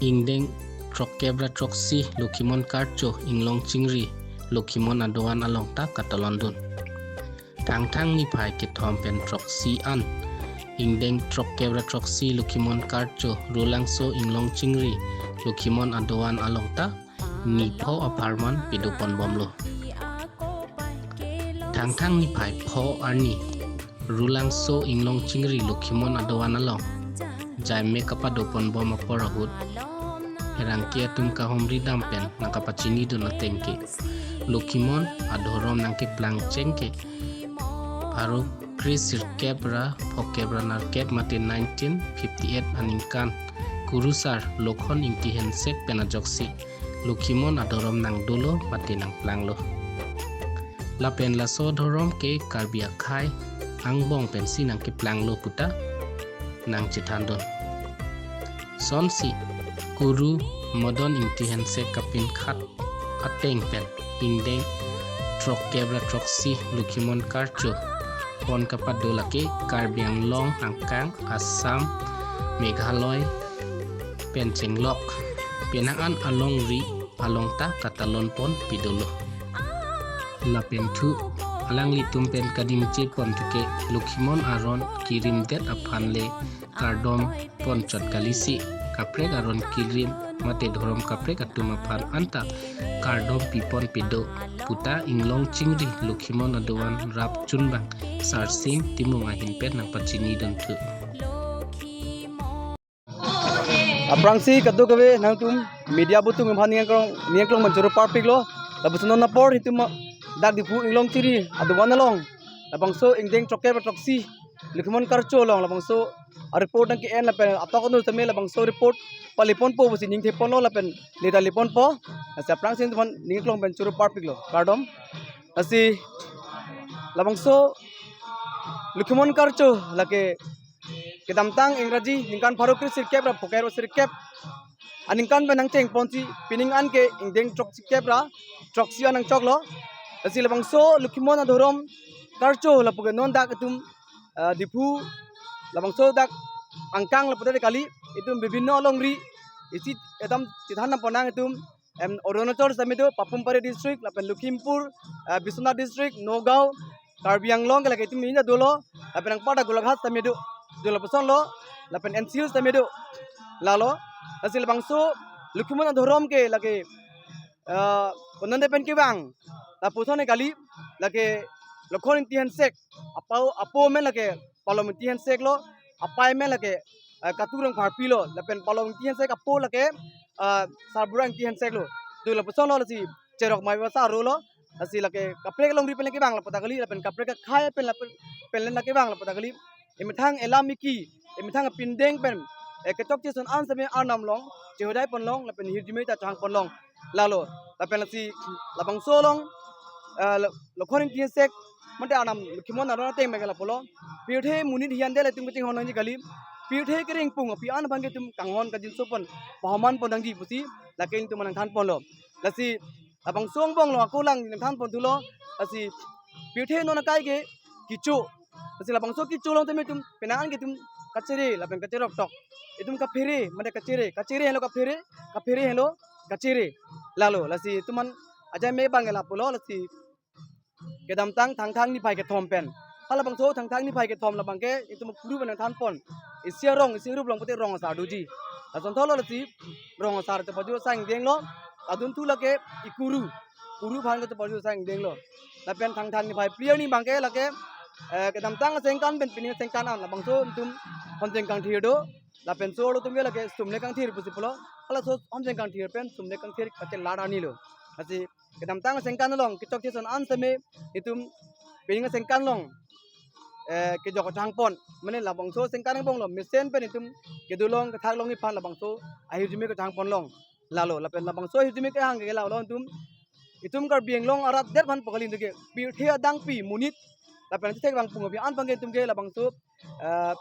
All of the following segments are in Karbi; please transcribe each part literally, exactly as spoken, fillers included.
Ingdeng throkkep ra throksi Lokhimon Karcho Inglong Chingri Lokhimon adovan along ta katalondun. Thangthang niphai kethom pen throksi an ingdeng throkkep ra throksi Lokhimon Karcho Rulangso Inglong Chingri Lokhimon adovan along ta nipho apharman pidoponbomlo. Thangthang niphai pho arni Rulangso Inglong Chingri Lokhimon adovan along jaime kapadoponbom apor ahut pherangke atum kahumri dam pen nangkapachinidun ateng ke Lokhimon adhorom nangkeplang cheng ke pharo kre sirkep ra phokep ra nerkep mate nineteen fifty-eight aningkan kurusar Lokhon Ingti Hensek pen ajoksi Lokhimon adhorom nangdolo mate nangplanglo. Lapen laso adhorom ke Karbi akhei angbong pensi nangkeplanglo puta nangchethandun. Sonsi Kuru Modon Ingti Hensek kapinkhat ateng pen ingdeng throkkep ra throksi Lokhimon Karcho pon kapado lake Karbi Anglong angkang Assam, Meghalaya pen chenglok penang an alongri along ta katalonpon pidolo. Lapen thu alanglitum pen kadingje pon thu ke Lokhimon aron kirimdet aphan le kardom pon chot kalisi, kaprek aron kirim mate dhorom kaprek atum aphan anta kardom pipon pido puta Inglong Chingri Lokhimon adovan rap chunbang Sarsing Timung ahin pen nangpachinidun thu. Aphrangsi kadokave nangtum media atum aphan ningklong ningklong manchoro parpiklo. Lapuson non apor itum dak Diphu Inglong Chingri adovan along labangso ingdeng throkkep ra throksi Lokhimon Karcho along labangso a-report nangke-en lapen atok anu tame labangso report paliponpo pusi ningtheponlo lapen leda liponpo. Lasi aphrangsi itum aphan ningklong pen choro parpiklo. Kardom. Lasi labangso Lokhimon Karcho lake kedamtang Ingraji ningkan pharo kre sirkep ra phokep ra sirkep aningkan pen nangchengponsi pining an ke ingdeng throksikep ra throksi an nangchoklo. Lasi labangso Lokhimon adhorom Karcho lapu ke non dak itum, ah, Diphu labangso dak angkang lapu tadi kali itum bibhinno alongri isi edam chethan nangpon nang itum em, Arunachal sitame do, Papum Pare district, lapen Lakhimpur, eh, Biswanath district, Nagaon, Karbi Anglong ke lake itum ini dolo, lapen angparta Golaghat sitame do, do lapusonlo, lapen N C Hills sitame do, lalo, lasi labangso, Lokhimon adhorom ke lake, eh, kononde pen kevang, lapuson kali, lake, Lokhon Ingti Hensek, apo, apo amen lake, Palom Ingti Hensek lo, apai amen lake, eh, Katu Rongpharpi lo, lapen Palom Ingti Hensek apo lake, eh, Sarbura Ingti Hensek lo. Tu lapuson lo lasi cherok mai basa aro lo, lasi lake kaprek alongri pen lake vang lapu ta kali, lapen kaprek akhei pen lapen, pen lake vang lapu ta kali. Emethang elam eki, emethang pindeng pen, eh, kechokche ason an sitame arnam along, chehodai ponlong, lapen hirjume ta chehang ponlong. Lalo, lapen lasi labangso along, eh, Lo-, Lokhon Ingti Hensek, mate arnam Lokhimon aron ateng pen ke lapulo. Pirthe monit hiyan dele itum kachinghon nangji kali. Pirthe kereng pung api an abang ke itum kanghon kajinso pon, pahoman pon nangji pusi, lake itum nangthan ponlo. Lasi labangso angbong along ako lang nangthan pon thulo. Lasi pirthe non akai ke kecho. Lasi labangso kecho along tame itum penang an ke itum kachere lapen kacherok tok. Itum kaphere, mate kachere, kachere henlo kaphere, kaphere henlo kachere. Lalo, lasi itum an ajaime abang ke lapulo, lasi kedamtang Thangthang niphai kethom pen. Halabangso Thangthang niphai kethom labang ke itum kuru pen nangthan pon. Isi arong, isi arup along pute rong asar doji. Lason tholo lasi rong asar te paju sang denglo. Adun thu lake ikuru. Kuru aphan ke te paju sang denglo. Lapen Thangthang niphai phli arni abang ke lake, eh, kedamtang asengkan pen pining asengkan an labangso itum Homjeng Kangthir do. Lapen so lo itum ke lake Sumle Kangthir pusi pulo. Halaso Homjeng Kangthir pen Sumle Kangthir kachelar arni lo. Lasi kedamtang asengkan along kechokche ason an sitame itum pining asengkan along, eh, kejok kachehang pon. Mane labangso asengkan angbong lo mesen pen itum kedolong kethaklongji aphan labangso ahirjume kachehang ponlong. Lalo, lapen labangso ahirjume kehang ke lalo itum, itum Karbi Anglong arat det aphan pu kali itum ke, pirthe adangpi monit, lapen chethek vang pung api an abang ke itum ke labangso, eh,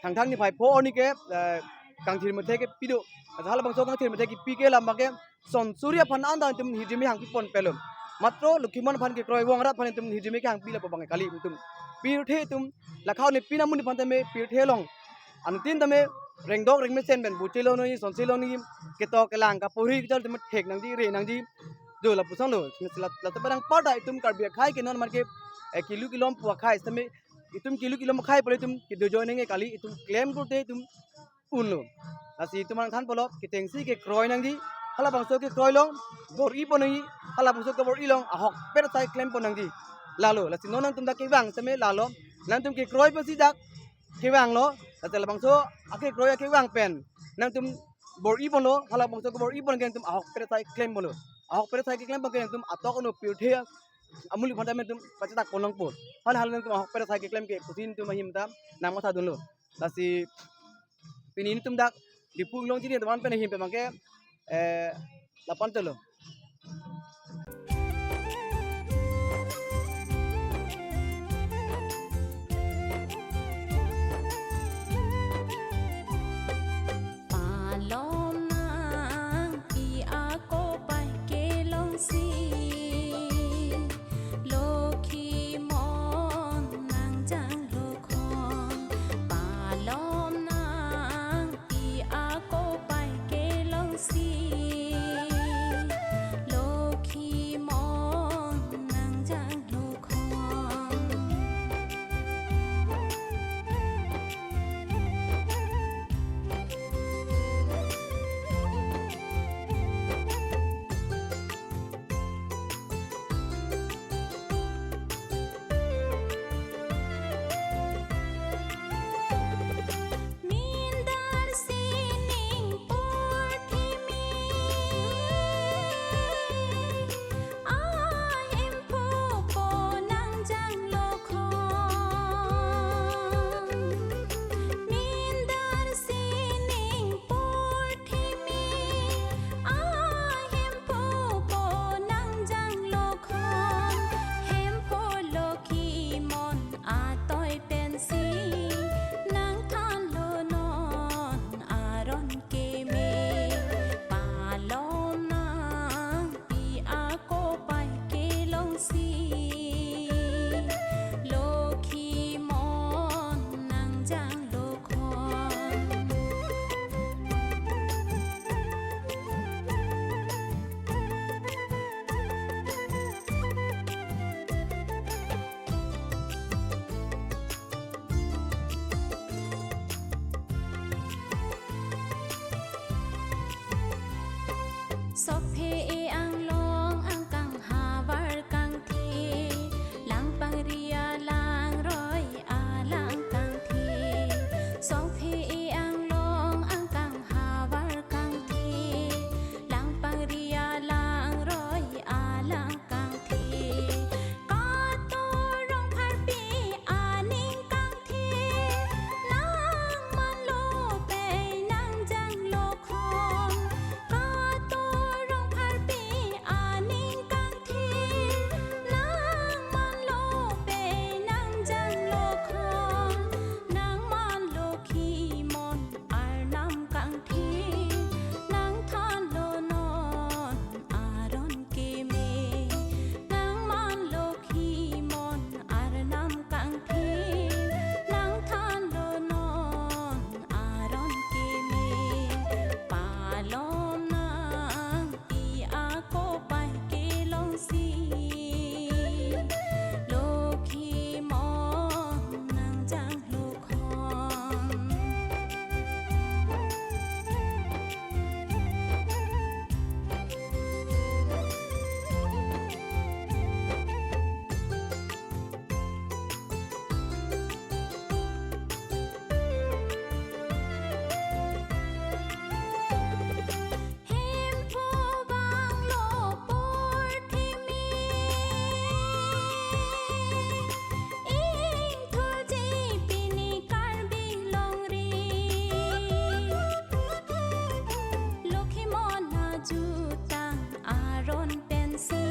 Thangthang niphai pho arni ke, eh, kangthir methe kepi do. Asa halabangso kangthir methe kepi ke labang ke, son suri aphan an ta itum hirjume hangpi pon pelo. Matro Lokhimon aphan kekroi vong arat aphan itum hirjume kehangpi lapu abang ke kali itum. Pirthe itum, lakha ne pina mun aphan tame pirthe along. Anuttin tame rengdok rengmesen pen boche lo nangji, sonse lo nangji, ketok kelang kaporhi kejor itum thek nangji, re nangji. Do lapuson lo, la, la tepadang pada itum Karbi akhai ke non mar ke, eh, kelu kelom pu akhai, sitame itum kelu kelom akhai pule itum kedo join nangji kali, itum klem pulote itum unlo. Lasi itum nangthan pulo, ketengsi kekroi nangji, halabangso kekroi along bor-i pon nangji, halabangso kebor-i along ahokpet asai klem pon nangji. Lalo, lasi non nangtum dak kevang sitame lalo, nangtum kekroi pensi dak kevanglo, lasi labangso akekroi akevang pen nangtum bor-i ponlo, halabangso kebor-i pon ke nangtum ahokpet asai klem ponlo. Ahokpet asai keklem pon ke nangtum atok anu pirthe amulik aphanta nangtum pachetak pon longpo. Hal hal nangtum ahokpet asai keklem ke pusi nangtum ahim ta nangmatha dunlo. Lasi pini nelitum dak Diphu Inglong Chini teman pen ahim pen abangke, eh, lapu-an chotlo. Palom nangpi ako pai kelongsi, Lokhi mon nangjanglo khon. Palom nangpi ako pai kelongsi, Lokhi mon nangjanglo khon. Mindar sining purthimi, ahemphu po nangjanglo khon. Mindar sining purthimi, ahemphu po nangjanglo khon. Hemphu Lokhi mon atoi pensi, nangthanlo non aron keme. Palom nangpi ako pai kelongsi, Lokhi mon nangjanglo khon. Sokphe e-anglong angkang havar kangthe, langpangri alangroi alang kangthe. Sokphe e-anglong angkang havar kangthe, langpangri alangroi alang kangthe. Kato rongpharpi aning kangthe, nangmanlo pei nangjanglo khon. Kato rongpharpi aning kangthe, nangmanlo pei nangjanglo khon. Nangman Lokhi mon arnam kangthe, nangthanlo non aron keme. Nangman Lokhi mon arnam kangthe, nangthanlo non aron keme. Palom nangpi ako pai kelongsi, Lokhi mon nangjanglo khon. Hemphu vanglo purthimi, ingthurji pini Karbi longri. Lokhi mon ajutang aron pensi,